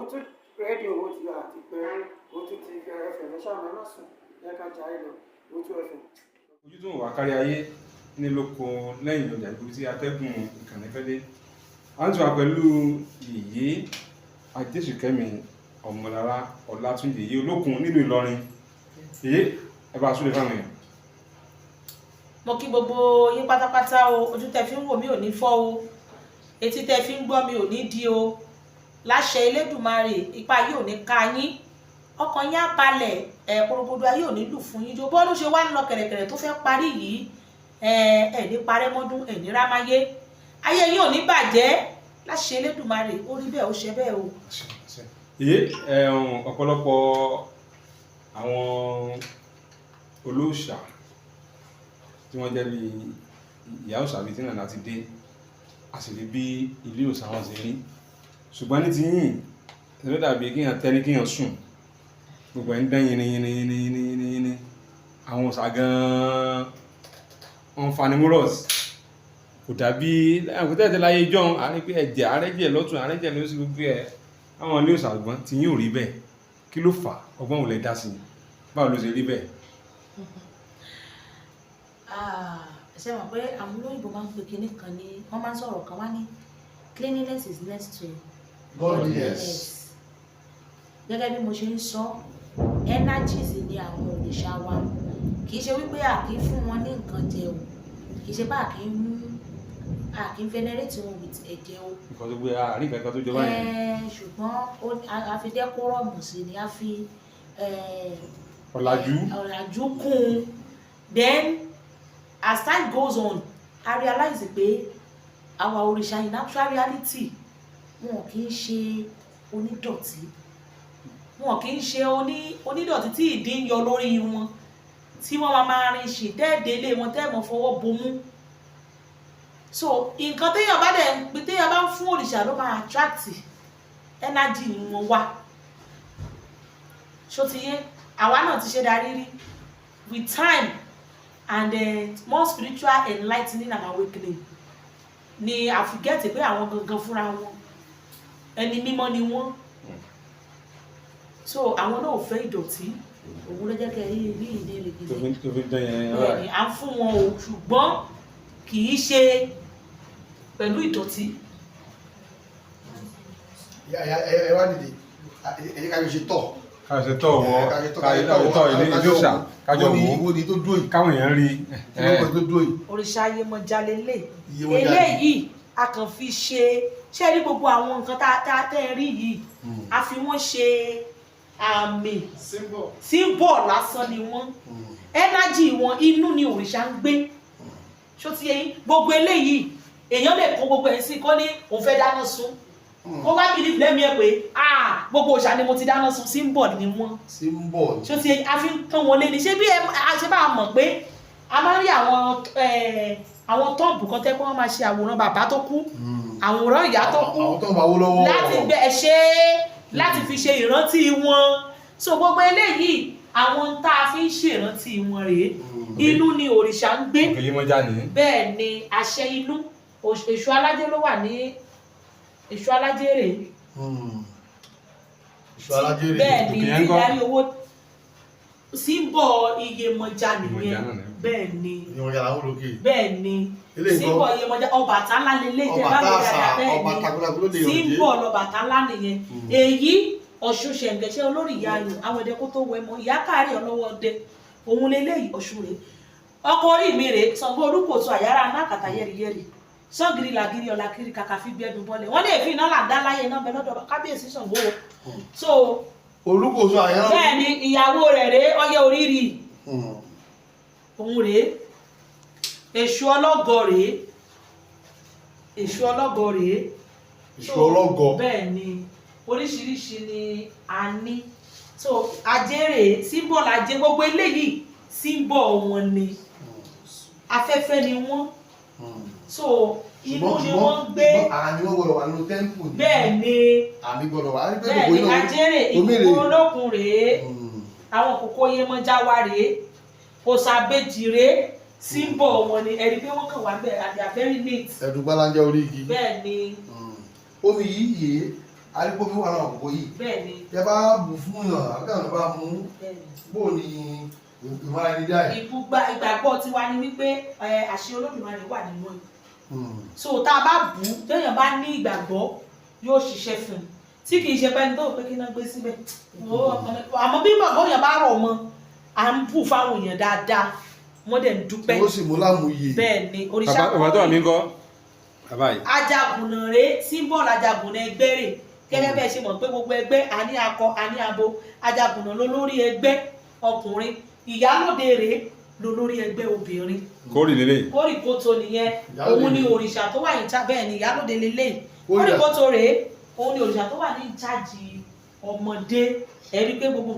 Owótú Rédíò, Owótú àti pé Owótú TV FM. Ẹ ṣáà ẹ má sùn, ẹ ká jayé lọ. Owótú FM. Ojú tó ń wà kárí ayé ní lóko lẹ́yìn ọjà ibi tí atẹ́gùn ìkànnì fẹ́ dé, a ń tún wà pẹ̀lú Yèyé Adéṣùkẹ́mi Ọmọlára Ọlátúnjì, Yèyé Olókun nílùú Ìlọrin. Yèyé, ẹ bá a súre fáwọn èèyàn. Mo kí gbogbo yín pátápátá o. Ojú tẹ fi ń wò mí ò ní fọ́ o, etí tẹ fi ń gbọ́ mi ò ní di o. Láṣẹ Elédùmarè, ipa yìí ò ní ká yín, ọkàn yín á balẹ̀, ẹ̀ porogodo ayé ò ní lù fún yín. Jó bọ́ ló ṣe wá ń lọ kẹ̀rẹ̀kẹ̀rẹ̀ tó fẹ́ parí yìí, ẹ̀ ẹ̀ ní parẹ́ mọ́dún, ẹ̀ ní rámáyé, ayé yín ò ní bàjẹ́ láṣẹ Elédùmarè. Ó rí bẹ́ẹ̀, ó ṣe bẹ́ẹ̀ o. Yèyé, ọ̀pọ̀lọpọ̀ àwọn olóòṣà tí wọ́n jẹ́ bí ìyá òòṣà bíi tí nàá ti dé, a sì rí bí ilé òòṣà wọn ṣe rí, ṣùgbọ́n ní ti yìn ló dàbí kéèyàn tẹ́ ní kéèyàn sùn, gbogbo ẹ̀ ń dán yìnyín yìnyín yìnyín yìnyín yìnyín. Àwọn òòṣà gan-an wọ́n fanimúrọ̀s, kò dàbí àwọn tẹ́tẹ́ láyé jọ́un. Àárín pé ẹ̀jẹ̀ àárẹ̀jẹ̀ lọ́tún, àárẹ̀jẹ̀ ló sì gbogbo ẹ̀ àwọn ilé òòṣà gbọ́n tí yín ò rí bẹ́ẹ̀. Kí ló fà á? Ọgbọ́n ò lè dá sí i? Báwo ló ṣe rí bẹ́ẹ̀? Ah, ṣe mọ̀ pé àwọn olóyìnbó máa ń pè kinní kan ní, wọ́n máa ń sọ̀rọ̀ kan wá ní "Cleanliness is next to godliness." Gẹ́gẹ́ bí mo ṣe ń sọ, energies ni àwọn òrìṣà wa. Kì í ṣe wípé a kì í fún wọn ní nǹkan jẹ o, kì í ṣe pé a kì í venerate wọn with ẹ̀jẹ̀ o. Nǹkan tó gbé àárín kankan tó jọba yẹn. Ṣùgbọ́n a fi decorum sí ni, a fi ọ̀làjú. Ọ̀làjú kún un. Then as time goes on, I realize pé our òrìṣà, in actual reality, wọn kì í ṣe onídọ̀tí, wọn kì í ṣe onídọ̀tí tí ìdí ń yọ lórí wọn, tí wọ́n máa máa rin ṣì tẹ́ẹ̀délé wọn tẹ́ẹ̀mọ́ fọwọ́ bomú. So nǹkan téèyàn bá dẹ̀ ń téèyàn bá ń fún òrìṣà ló máa attract energy wọn wá. Ṣó ti yé? Àwa náà ti ṣe darí rí. With time and more spiritual enlightening and awakening ni a fi get pé àwọn gangan fúnra wọn, ẹni mímọ́ ni wọ́n. So àwọn náà ò fẹ́ ìdọ̀tí. Òun ló jẹ́ kẹ́ rí rí ìdí rẹ̀ tó gidi. Fi dán yẹn. Bẹ́ẹ̀ ni, à ń fún wọn o, ṣùgbọ́n kì í ṣe pẹ̀lú ìdọ̀tí. Ẹ wá dìde, ẹ jẹ́ ká jọ ṣe tọ̀. Kájọ tọ̀ wọ kájọ tọ̀ ilé ilé òòṣà, kájọ wò ó. Wo ni tó dúró yìí? Káwọn èèyàn rí. Kí ló kọ́ tó dúró yìí? Òrìṣà Yemọja lélẹ̀. Yemọja. Eléyìí a kàn fi ṣe ṣé rí gbogbo àwọn nǹkan tá tẹ́ ẹ rí yìí, a fi wọ́n ṣe àmì, symbol lásán ni wọ́n. Energy wọn, inú ni òrìṣà ń gbé. Ṣó ti yé yín? Gbogbo eléyìí, èèyàn lè kó gbogbo ẹ̀ sí kó ní òun fẹ́ dáná sun, kó wá believe lẹ́mìí ẹ̀ pé, "Ah, gbogbo òòṣà ni mo ti dáná sun." Symbol ni wọ́n. Symbol. Ṣó ti yé yín? A fi ń pọ́n wọn lé ní. Ṣé bí ẹ a ṣe bá a mọ̀ pé a máa ń rí àwọn tomb kan tẹ́ pé wọ́n máa ṣe àwòrán bàbá tó kú, àwòrán ìyá tó kú, àwọn tó ń bá wó lọ́wọ́. Láti gbẹ ẹ ṣe láti fi ṣe ìrántí wọn. So gbogbo eléyìí, àwọn tá a fi ń ṣèrántí wọn rèé. Inú ni òrìṣà ń gbé. Òkè Yemọja ní. Bẹ́ẹ̀ ni, àṣẹ inú. Èṣù alájẹ ló wà ní, Èṣù alájẹ rèé. Èṣù alájẹ rèé. Bẹ́ẹ̀ ni. Òkè yẹn tí ńkọ́? Darí owó, symbol Iyemọja nìyẹn. Iyemọja náà ni. Bẹ́ẹ̀ ni. Iyemọja làwọn olókè. Bẹ́ẹ̀ ni. Eléyìí ńkọ́? Symbol Iyemọja, Ọbàtálá lélẹ̀ tẹ́ bá lò Ọbàtásà, dáadáa. Bẹ́ẹ̀ ọba ni. takuntakun ló lè yànjẹ́. Symbol Ọbàtálá nìyẹn. Èyí, Ọ̀ṣun ṣẹ̀ǹgẹ̀ṣẹ̀, olórí ìyá ayò àwọn ẹ̀dẹ́ kó tó wẹ mọ́ ìyá káàárẹ̀ ọlọ́wọ́ ọdẹ, òun leléyìí. Ọ̀ṣun rèé. Ọkọ orí mi rèé, Ṣàngó Olúkòso, àyàrá anákàtà yẹ́rìyẹ́rì, sọ́gìrì làgìrì ọ̀làkiri, kàkà fi gbẹ́dùn bọ́lẹ̀ wọ́n lè fi iná là ń dá láyé iná bẹ lọ́dọ̀ kábíyèsí Ṣàngó o. So Olúkòso àyàrá. Bẹ́ẹ̀ ni, ìyàwó rẹ̀ rèé, ọyẹ orírì, òun rèé. Èṣù ọlọ́gọ rèé, Èṣù ọlọ́gọ rèé. Èṣù ọlọ́gọ. Bẹ́ẹ̀ ni, oríṣiríṣi ni a ní. So ajé rèé, symbol ajé. Gbogbo eléyìí, symbol wọn ni, afẹ́fẹ́ ni wọ́n. So inú ni wọ́n ń gbé. Àmì wọn gbọ́dọ̀ wà nínú temple ni. Bẹ́ẹ̀ ni. Àmì gbọ́dọ̀ wà. Bẹ́ẹ̀ ni, ajé rèé, ìkókó olókun rèé, àwọn kòkó Yemọja wa rèé, òsàbèjì rèé. Symbol wọn ni. Ẹ̀rí pé wọ́n kàn wá bẹ́ẹ̀ and they are very neat. Ẹ̀dùn gbalaja orí igi. Bẹ́ẹ̀ ni. Omi yìí yìí Arígbómi wà náà àkókò yìí. Bẹ́ẹ̀ ni. Tẹ bá bù fún yàn àbí táwọn bá mú, Bẹ́ẹ̀ ni. bó ni ìmọ̀ra ẹni dá ẹ̀? Ìgbàgbọ́ tiwa ni wípé àṣẹ Olódùmarè wà nínú ẹ̀. So tá a bá bù ú, téèyàn bá ní ìgbàgbọ́, yóò ṣiṣẹ́ fún un, tí kì í ṣe pé ẹni tó rò pé kí náà gbé síbẹ̀. Àmọ́ bí gbàgbọ́ yẹn bá rọ̀ mọ́, à ń bù fáwọn èèyàn dáadáa, wọ́n dẹ̀ ń dúpẹ́. Tí ó sì mú lámúyè. Bẹ́ẹ̀ ni, òrìṣà. Bàbá tó wà mí ńkọ́, bàbá yìí? Ajagunà rèé, symbol ajagunà ẹgbẹ́ rè. Gẹ́gẹ́ bẹ́ẹ̀ ṣe mọ̀ pé gbogbo ẹgbẹ́, a ní akọ, a ní abo. Ajagunà lólórí ẹgbẹ́ ọkùnrin. Ìyálóde rèé lólórí ẹgbẹ́ obìnrin. Kórì lélẹ̀. Kórìkótó nìyẹn. Ìyálóde Òun ni ni. òrìṣà tó wà ní bẹ́ẹ̀ ni, ìyálóde lélẹ̀. Kórìíra. Kórìkótó rèé, òun ni òrìṣà tó wà ní ìjájì ọmọdé. Ẹ rí i pé gbogbo